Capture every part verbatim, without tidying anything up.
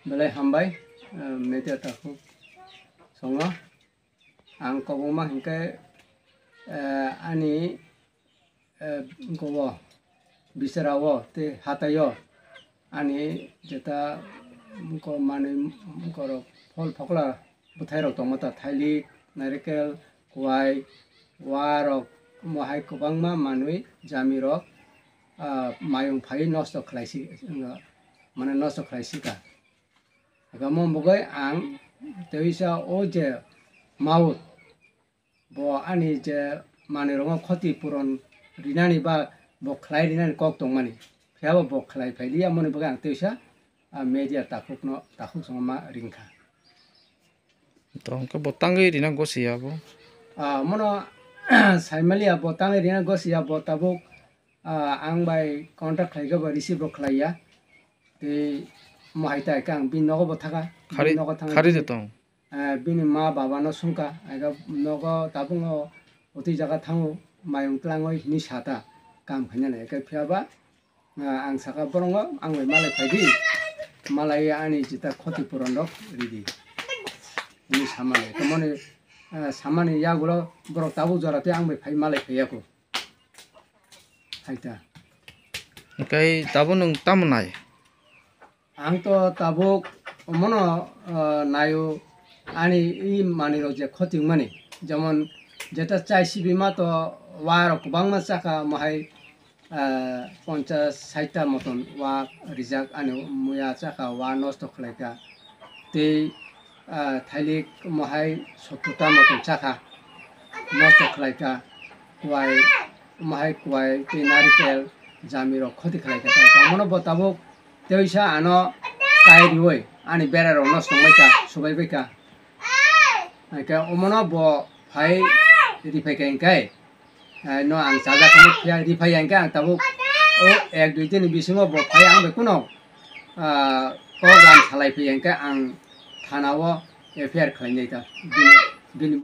Belai hambai, eh, media takhuk songo. Ang kobongma hinkhe, eh, ani, eh, gobo, bisarao tei hataio ani jeta ko manwi korok phol phokla bwthairok tongma ta thailik, nairekel, kuwai, warok, mohai kwbangma manwi jamirok, ah, mayung phaiwi nosto khlaisi, mane nosto khlaisika. Abo mobogwi ang teisa o je maut bo ani je manwirokno khoti puron rinani ba bo khlai rinani kok tongmani, phiyaba bo khlai phailiya, moni bagwi ang teisa, ah, media takhukno, takhuk songma ringkha. To hwnkhe bo tangwi rina gosi ya bo? Ah, mono saimaliya bo tangwi rina gosi ya, bo tabuk, ah, ang bai contact khlaikhe bo receive rok khlaiya. Tei mohai ta khe ang bini nogo bo thaka, khari, bini nogo thangwi khari bini, de tong. Eh, bini ma baba no sungkha, ega nogo tabukno otwi jaga thango, mayung twlangwi hinwi sata, kam khainani, ega phiyaba, ah, ang saka borongo, ang bai malai phaidi, malai ani jeta khoti puron rok ridi, hinwi samani, tomoni, ah, samani yagulo borok tabuk jora tei ang bai phai malai phaiyaku. Hai ta. Hwnkhe tabuk nwng tamo nai? Ang to tabuk omono, ah, naio ani i manwirok je khoti wngmani. Jemon jeta chai sibima to warok kwbangma chakha mohai, ah, ponchas saita moton wa rijak ani muya chakha wa nosto khlaikha. Tei, ah, thailik mohai sottorta moton chakha, nosto khlaikha, kuwai, mohai kuwai tei narikel jamirok khoti khlaikha. Tei omono bo tabuk teisa ano kai riwi ani berarok nosto wngbaikha, subaibaikha. Hwnkhe omono bo phai riphaikha hinkhe, eh, no ang chajakmani phiya riphai ya hinkhe ang tabuk o ek dui din ni bisingo bo phai ang bai kuno, ah, program salai phiya hinkhe ang thana o F I R khlainai ta bini, bini.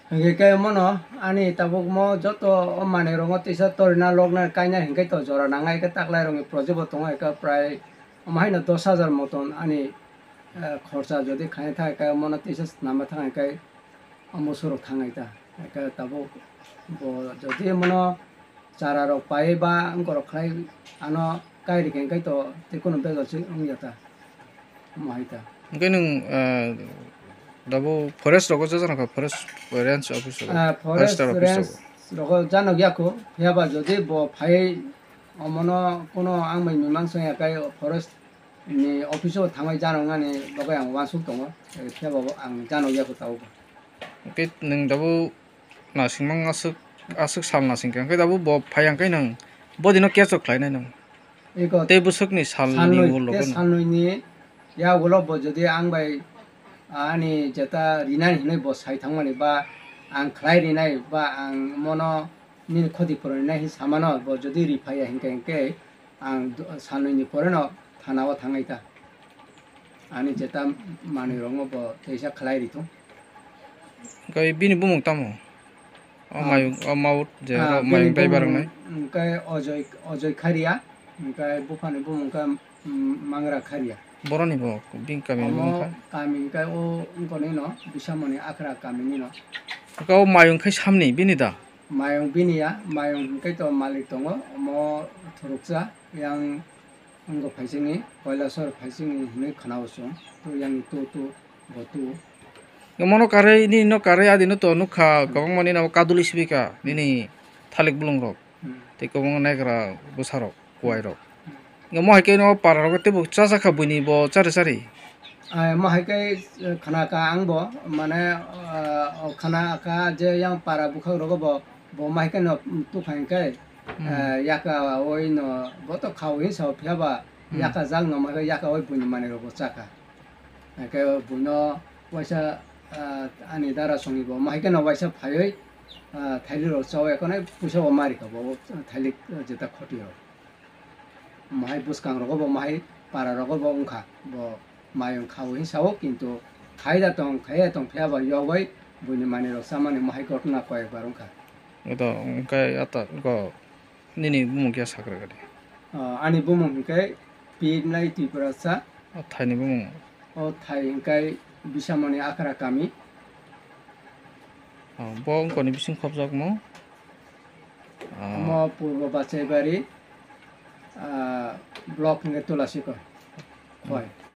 Hwnkhe khe mono ani tabuk mo joto o manwi rokno tisa torina lokna kaina hinkhe to jora nangnai khe taklai rokni project bo tongo khe prai omo haino dos hajar moton ani, eh, khorcha jodi khaina thang khe mono tisa swnamna thang khe omo surok thangnai ta. Khe tabuk bo jodi mono chara rok pai ba wngkorok khlai ano kai rikhe hinkhe to tei kunu bejal se wngya ta. Omo hai ta. Hwnkhe nwng, eh, dabo forest rogo jajaknai kha, forest range office rogo, Ah, forest forester office range rogo. Rogo janok yaku, phiyaba jodi bo phai omono kuno ang bai mimang song ya kai forest ni office o thangwi janok nani bagwi ang uansuk tongo, eh, phiyaba bo ang janok yaku tabuk. Hwnkhe nwng dabo nasingmang aswk, aswk sal nasing kha. Hwnkhe tabuk bo phai ya hwnkhe nwng bodino kecho khlainai nwng. Eko tei bwswkni salni salnwi, ulo tei bono. Salnwini yagulo bo jodi ang bai ani jeta rinani hinwi bo sai thangmani ba ang khlai rinai ba ang mono nini khoti puroni nai hinwi samano bo jodi riphaiya hinkhe, hinkhe ang do-, salnwini poreno thana o thangnai ta. Ani jeta manwi rokno bo teisa khlai rithung. Hwnkhe bini bumung tamo? O Ah, mayung, o maut je ah, oro bini mayung tei bumung barang nai. Hwnkhe Ojoi, Ojoi Kharia, hwnkhe buphani bumung hwnkhe, mm, Mangra Kharia. Boroni bo bini kami omo wngkha? Kami hwnkhe o wngkoni no, Bisamoni Akhra kamini no. Hwnkhe o mayung khai samni bini da? Mayung bini ya, mayung hwnkhe to malik tongo, omo thuruksa, yang Wngkha phaisingni, Kailasor phaisingni hinwi khwnao chwng, tu yang tu tu, bo tu. Mono karwi, nini no karwi, adino to nukha, kwbangma nini abo kaduli sibika, nini thalik bwlwngrok. Hmm. Tei kwbangma naikra bwsarok, kuwairok. Hmm. Mo hai khe no para rok teibo cha cha kha buini bo chari chari. Ai, mo hai khe, eh, khna ka ang bo, mane, eh, o khna ka je yang para bwkhak rogo bo, bo mo hai khe no, mm, tufai khe, Hmm. Eh, yaka oi no bo to khao hinwi sao phiya ba, Hmm. yaka jak no ma yaka oi buini manwi rok bo chakha. Hake buino waisa, ah, ani dara songwi bo ma hai khe no waisa phaiwi, ah, thaili rok chawi ekhonai puisa bo mari kha bo thaili jeta khoti rok. Mahai bwskang rogo bo mahai para rogo bo wngkha bo. Mayung khao hinwi sao, kintu khai da tong, khai ya tong phiya ba yogwi buini manwi rok chamani mahai gotna koyekbar wngkha. Odo wngkhe ata go nini bumung khe sakra gadi? Ah, ani bumung hwnkhe Pirnai Tiprasa. O thaini bumung? O thai hwnkhe Bisamoni Akhra kami. Oh, bo wngkoni bising khopjakmo? Oh. Omo Purbo Bachaibari, ah, block hwnkhe Tulasiko. Khoi.